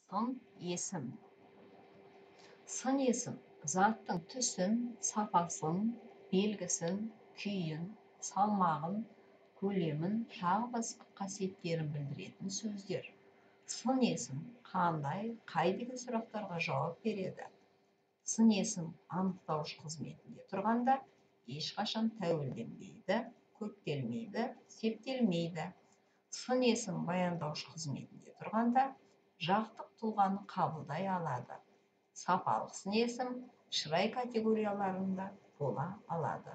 Сын есім. Сын есім заттың түсін, сапасын, белгісін, күйін, салмағын, көлемін, тағы басқа қасиеттерін білдіретін сөздер. Сын есім қандай, қай деген сұрақтарға жауап береді. Сын есім анықтауыш қызметінде тұрғанда ешқашан тәуелденбейді, көптелмейді, септелмейді. Сын есім баяндауыш қызметінде тұрғанда жақтық тұлғаны қабылдай алады. Сапалық сын есім шырай категорияларында бола алады.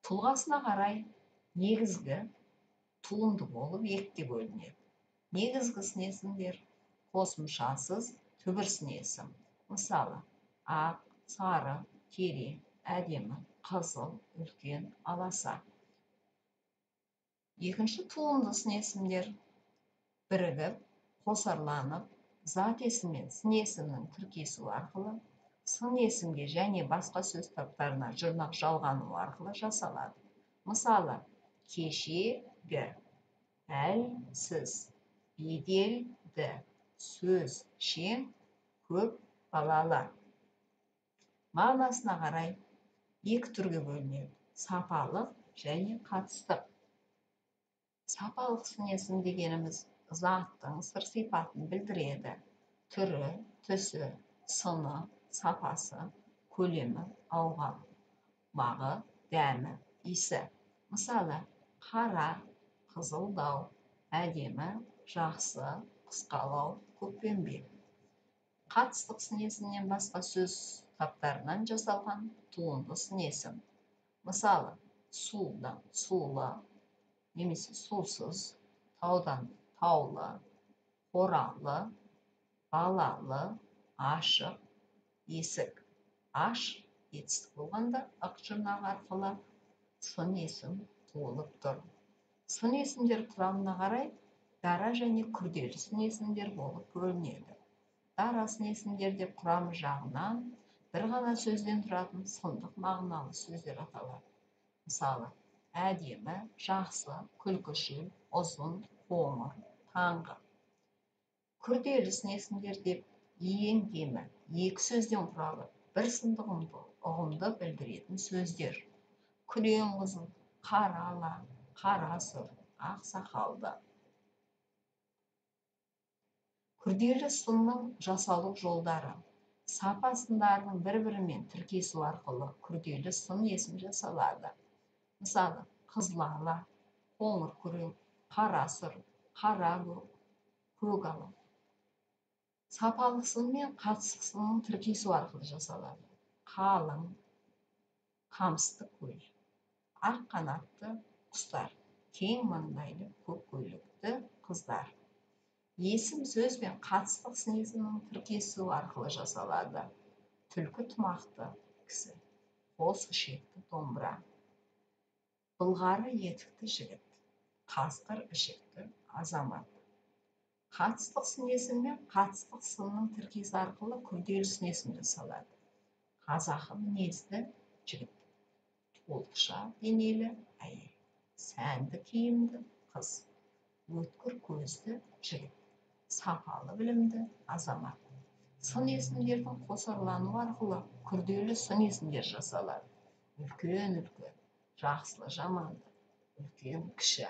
Тұлғасына қарай негізгі туынды болып екіге бөлінеді. Негізгі сын есімдер қосымшасыз түбір сын есім. Мысалы, ақ, сары, терең, әдемі, қызыл, үлкен, аласа. Екінші туынды сын есімдер бірігіп, қосарланып, зат есім мен сын есімнің тіркесуі арқылы, сын есімге және басқа сөз таптарына жұрнақ жалғану арқылы жасалады. Мысалы, кешегі, әлсіз, беделді, сөзшең, көп балалы. Мағынасына қарай екі түрге бөлінеді: сапалық және қатыстық. Сапалық сын есім дегеніміз заттың сыр сипатын білдіреді. Түрі, түсі, сыны, сапасы, көлемі, аумағы, дәмі, иісі. Мысалы, қара, қызылдау, әдемі, жақсы, қысқалау, көкпеңбек. Қатыстық сын есімнен басқа сөз таптарынан жасалған туынды сын есім. Мысалы, судан сулы немесе сусыз, таудан таулы, қоралы, балалы, ашық, есік. Аш етістік болғанда ық жұрнағы арқылы сын есім туылып тұр. Сын есімдер құрамына қарай дара және күрделі сын есімдер болып бөлінеді. Дара сын есімдер деп құрамы жағынан бір ғана сөзден тұратын сындық мағыналы сөздер аталады. Мысалы, әдемі, жақсы, күлкішіл, ұзын, қоңыр, таңғы. Күрделі сын есімдер деп ең кемі екі сөзден құралып, бір сындық ұғымды білдіретін сөздер. Күрең қызыл, қара ала, қара сұр, ақ сақалды. Күрделі сынның жасалу жолдары. Сапа сындарының бір-бірімен тіркесу арқылы күрделі сын есім жасалады. Мысалы, қызыл ала, қоңыр күрең, қара сұр, қара көк, көк ала. Сапалық сын мен қатыстық сынның тіркесу арқылы жасалады. Қалың, қамысты көл, ақ қанатты құстар, кең маңдайлы көк көйлекті қыздар. Есім сөз бен қатыстық сын есімнің тіркесуі арқылы жасалады. Түлкі тымақты кісі, қос ішекті домбыра, былғары етікті жігіт, қасқыр ішекті азамат. Қатыстық сын есім мен қатыстық сынның тіркесі арқылы күрделі сын есім жасалады. Қазақы мінезді жігіт, толықша денелі әйел, сәнді киімді қыз, өткір көзді жігіт, сапалы білімді азамат. Сын есімдердің қосарлануы арқылы күрделі сын есімдер жасалады. Үлкен үлкен, жақсылы жаманды, үлкен кіші.